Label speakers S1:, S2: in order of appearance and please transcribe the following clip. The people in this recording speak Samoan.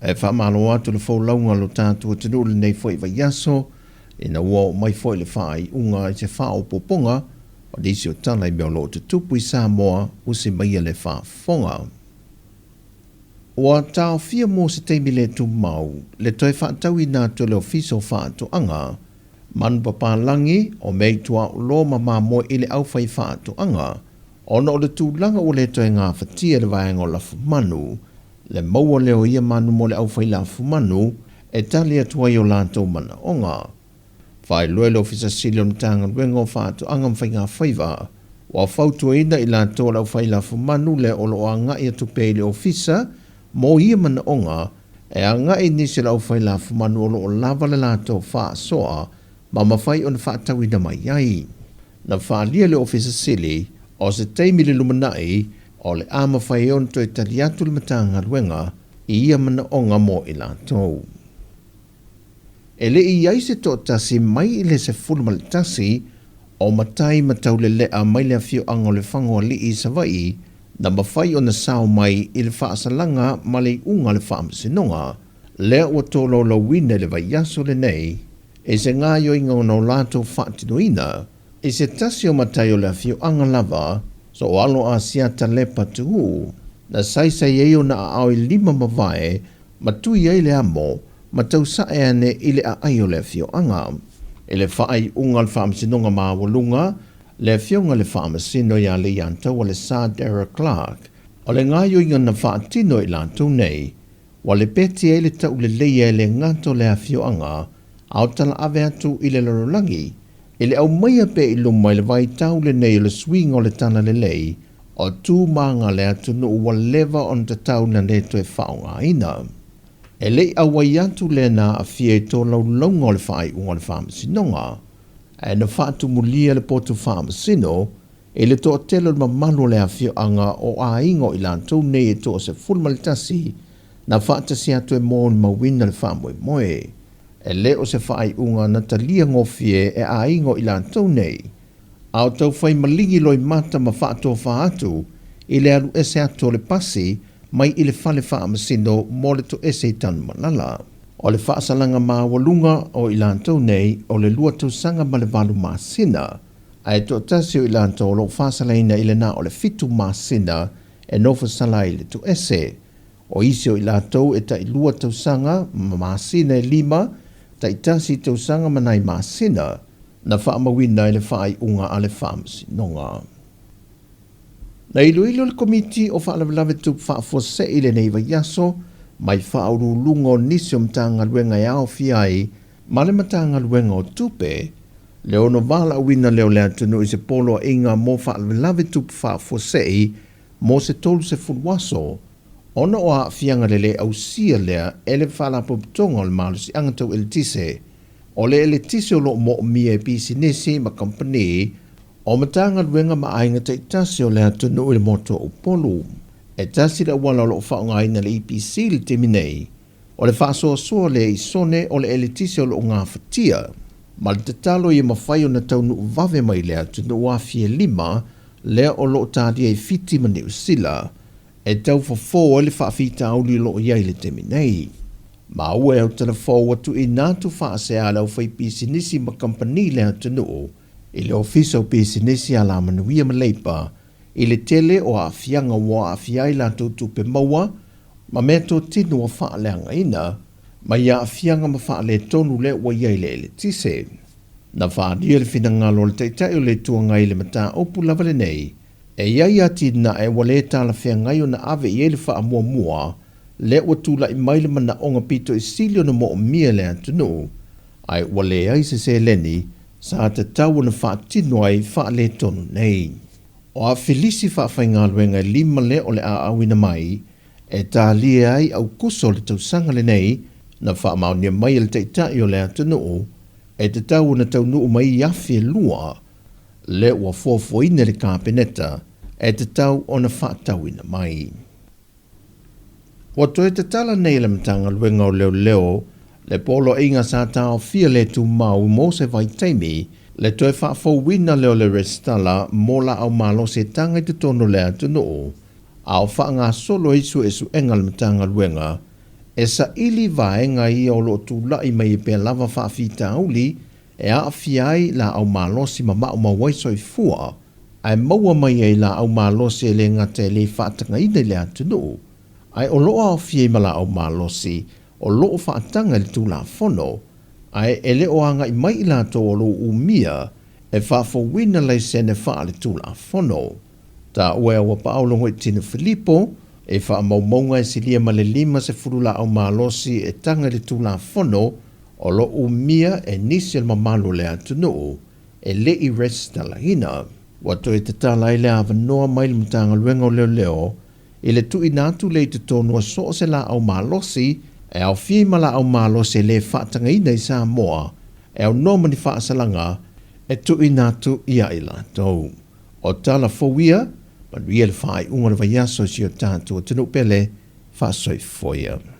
S1: E faamalo atu le folauga a lo tatou atunuu i lenei foi vaiaso, ina ua oo mai foi le faaiuga i se faaopoopoga o nisi o tala i mea o lo o tutupu i Samoa, usi maia le faafofoga. Ua taofia mo se taimi le tumau le toe faatauina atu e le Ofisa o Faatoaga manu papalagi o mea i tuaolo ma mamoe i le aufaifaatoaga ona o le tulaga ua le toe gafatia e le vaega o lafumanu le maua lea o ia manu mo le aufailafumanu e tali atu ai o latou manaoga. Faailoa e le Ofisa Sili o le Matagaluega o Faatoaga ma Faigafaiva, ua fautuaina i latou o le aufailafumanu lea o lo o agai atu pea i le Ofisa mo ia manaoga e agai i nisi o le aufailafumanu o lo o lava le latou faasoa ma mafai ona faatauina mai ai. Na faaalia le Ofisa Sili o se taimi i le lumanai o le a mafai ai ona toe tali atu le Matagaluega i ia manaoga mo i latou. E le i i ai se toatasi mai i le 11 o matai ma taulelea mai le afioaga o Lefagoalii i Savaii na mafai ona sao mai i le faasalaga ma le iuga a le Faamasinoga lea ua tolaulauina i le vaiaso lenei i se gaoioiga ona o latou faatinoina i se tasi o matai o le afioaga lava Soalo Asiata Lepa Tuuu na saisai ai ona aao i lima mavae ma tui ai le amo ma tausae ane i le aai o le afioaga. I le faaiuga a le Faamasinoga Maualuga, le Afioga i le Faamasino ia Leiataua le Sir Darragh Clarke, o le gaoioiga na faatino e i latou nei, ua lepeti ai le tauleleia e le gata o le afioaga, a o talaave atu i le lalolagi, i le aumaia pea i luma i le vaitau lenei o le suiga o le talalelei o tu ma aga a le atunuu ua leva ona tatau na le toe faaaogaina. E le i auai atu lea na aafia i tolaulauga o le faaiuga o le Faamasinoga, ae na faatumulia le potu faamasino i le toatele o le mamalu o le afioaga o aiga o i latou nei e toa 11 na faatasi atu e molimauina le faamoemoe. E le o se faaiuga na talia gofie e aiga o i latou nei, a o taufai maligi loimata ma faatofa atu i le alu ese atu o le pasi mai i le fale faamasino mo le toese i Tanumalala. O le faasalaga maualuga o i latou nei o le lua tausaga ma le valu masina, ae toatasi o i latou o lo o faasalaina i le na o le fitu masina e nofo sala ai i le toese. O isi o i latou e tai lua tausaga ma masina e lima, taitasi tausaga ma nai masina, na faamauina i le faaiuga a le Faamasinoga. Na iloilo le Komiti o Faalavelave Tupu Faafuasei i lenei vaiaso mai faauluuluga o nisi o Matagaluega e aofia ai ma le Matagaluega o Tupe, le ono valaauina lea o le atunuu i se poloaiga mo faalavelave tupu faafuasei mo se 30 aso, ona o aafiaga le lē ausia lea e le Faalapotopotoga o le Malosiaga Tau Eletise. O le eletise o lo o moomia e pisinisi ma kamupani o Matagaluega ma aiga taitasi o le atunuu i le motu o Upolu. E tasi le auala o lo o faaaogaina e le EPC i le taimi nei, o le faasoasoa lea i sone o le eletise o lo o gafatia, ma le tatalo ia mafai ona taunuu vave mai i le atunuu afi e lima lea o lo o talia i Fiti ma Niu Sila e tau fofo ai le faafitauli o lo o i ai i le taimi nei. Maua e autala fou ua tuuina atu faasea a le aufaipisinisi ma kamupani i le atunuu i le Ofisa o Pisinisi Alamanuia ma Leipa i le tele o aafiaga ua aafia ai latou tupe maua ma meatotino ua faaleagaina mai aafiaga ma faaletonu lea ua i ai le eletise. Na faaalia le finagalo o le Taitai o le Itu Agai i le mataupu lava lenei, e i ai atinae ua le talafeagai ona ave i ai le faamuamua lea ua tulai mai le manaoga pito i sili ona moomia e le atunuu, ae ua leai se seleni sa tatau ona faatino ai faaletonu nei. O afilisi faafaigaluega e lima lea o le a auina mai e talia ai Aukuso o le tausaga lenei na faamaonia mai e le Taitai o le atunuu e tatau ona taunuu mai i afi e lua lea ua fuafuaina e le Kapeneta e tatau ona faatauina mai. Ua toe tatala nei e le Matagaluega o Leoleo le poloaiga sa taofia le tumau mo se vaitaimi le toe faafouina lea o le resitala mo laau malosi e taga i totonu o le atunuu, a o faagasolo ai suesuega a le Matagaluega e saili vaega ia o lo o tulai mai ai pea lava faafitauli e aafia ai laau malosi ma maumau ai soifua, ae maua mai ai laau malosi e le gata e le faatagaina i le atunuu, ae o lo o aofia ai ma laau malosi o lo o faataga i le Tulafono, ae e le o agai mai i latou o lo o umia e faafouina laisene faale-Tulafono. Taua e Auapaau Logoitino Filipo, e faamaumauga e silia ma le 50 laau malosi e taga i le Tulafono o lo o umia e nisi o le mamalu o le atunuu e le i resitalaina. Ua toe tatala ai le avanoa mai le Matagaluega o Leoleo i le tuuina atu lea i totonu o so o se laau malosi e aofia ai ma laau malosi e le faatagaina i Samoa e aunoa ma ni faasalaga e tuuina atu ia i latou. O tala fou ia, manuia le faaiuga o le vaiaso i si o tatou atunuu pele, faasoifua ia.